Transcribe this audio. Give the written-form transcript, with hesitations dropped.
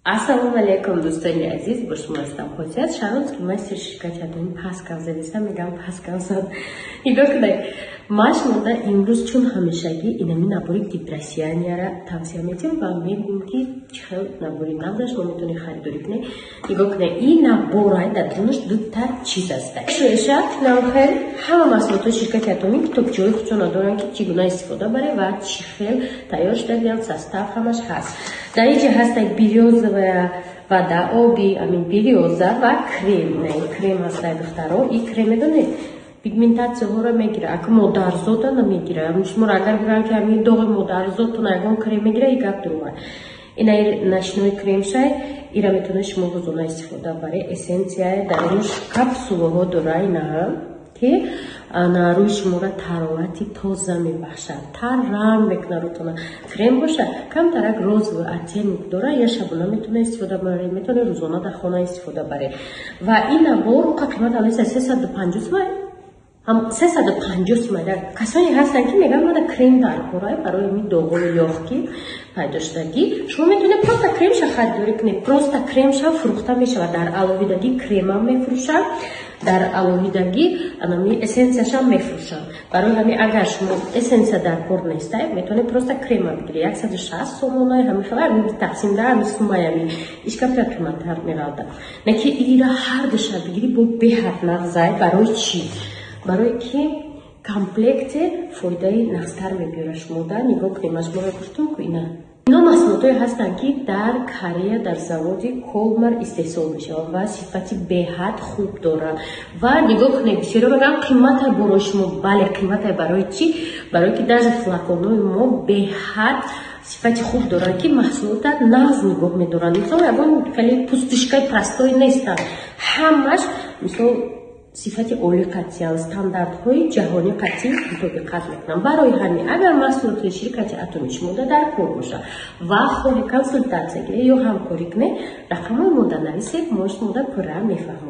Ассалому алайкум, дӯстони азиз, бо шумо ҳастам Хосият Шаронский, мастер ширкати Атоми. Паскал задистам, мегам паскал зад. Нигоҳ кунед, ман шумода имрӯз, чун ҳамешагӣ, инами набори гидросиянияра тавсия медиҳам ва мебинем, ки чӣ хел набори набра шумо метавонед харидорӣ кунед. Нигоҳ кунед, ин набора дар дурунаш дута чиз аст. Шуэша навхел ҳама маҳсулотҳои ширкати Атомӣ китобчаҳои худшона доранд, ки чӣ гуна истифода баред ва чӣ хел тайёр шудагиам, состав ҳамаш ҳаст. Дар инҷа ҳаста берёзовая вода, оби амин берёза ва крем. На, крем ҳастай, духтаро. И крем, медонед, пигментатсияҳоро мегира. Ака модарзода намегира. Шуморо агар бигӯям, ки ҳамин доғи модарзодтон ягон крем мегира, и гап дурӯға. Ина ночной крем шай, ира метавонед шумо рӯзона истифода баред. Эссенция дарунаш капсулаҳо дора, инаҳа, ки на рӯи шуморо таровати тоза мебахшад, тар ранг мекунад рӯтона. Крем боша, камтарак розовый оттенок дора. Я шабона метавонед истифода баред, метавонед рӯзона дар хона истифода баред. Ва ин набор уқа қимат алеса 350 сумай, ҳам 350 сумай. Касоне ҳастанд, ки мегӯянд, мада крем дар кора барои ин доғои ёх, ки пайдо шудагӣ. Шумо метавонед просто кремша харидорӣ кунед. Просто кремша фурӯхта мешавад, дар алоҳидагӣ кремам мефурӯшанд, дар алоҳидагӣ анами эссенсияшам мефурӯшанд. Барои ҳамин, агар шумо эссенсия дар кор нестай, метавонед просто крема бигиред, 160 сомона ҳами хела тақсим дар ҳами сумай, ҳами ишкафта қиматтар меғалта. Не ки ира ҳар душа бигирӣ, бо беҳад нағзай. Барои чӣ? Барое ки комплекте фоидаи нағзтар мебиёра шумода. Нигоҳ кунем, аз шуморо гуфтум, ку ина ино маҳсулотҳое ҳастанд, ки дар Корея дар заводи Колмар истеҳсол мешаванд ва сифати беҳад хуб доранд. Ва нигоҳ кунед, бисёре мегӯянд, қиматай борои шумо. Бале, қиматай. Барои чӣ? Барое ки даже флаконҳои мо беҳад сифати хуб доранд, ки маҳсулота нағз нигоҳ медоранд. Мисол, ягон хеле пустышкаи простой нестанд, ҳамаш, мисол, сифати олӣ қатъиян, стандартҳои ҷаҳонӣ қатъӣ мутобиқат мекунанд. Барои ҳамин, агар маҳсулоти ширкати Атоми шумода дар кор бошад ва хоҳе консултатсия гиред ё ҳамкорӣ кунед, рақамҳои мода нависед, мо шумода пурра мефаҳмонем.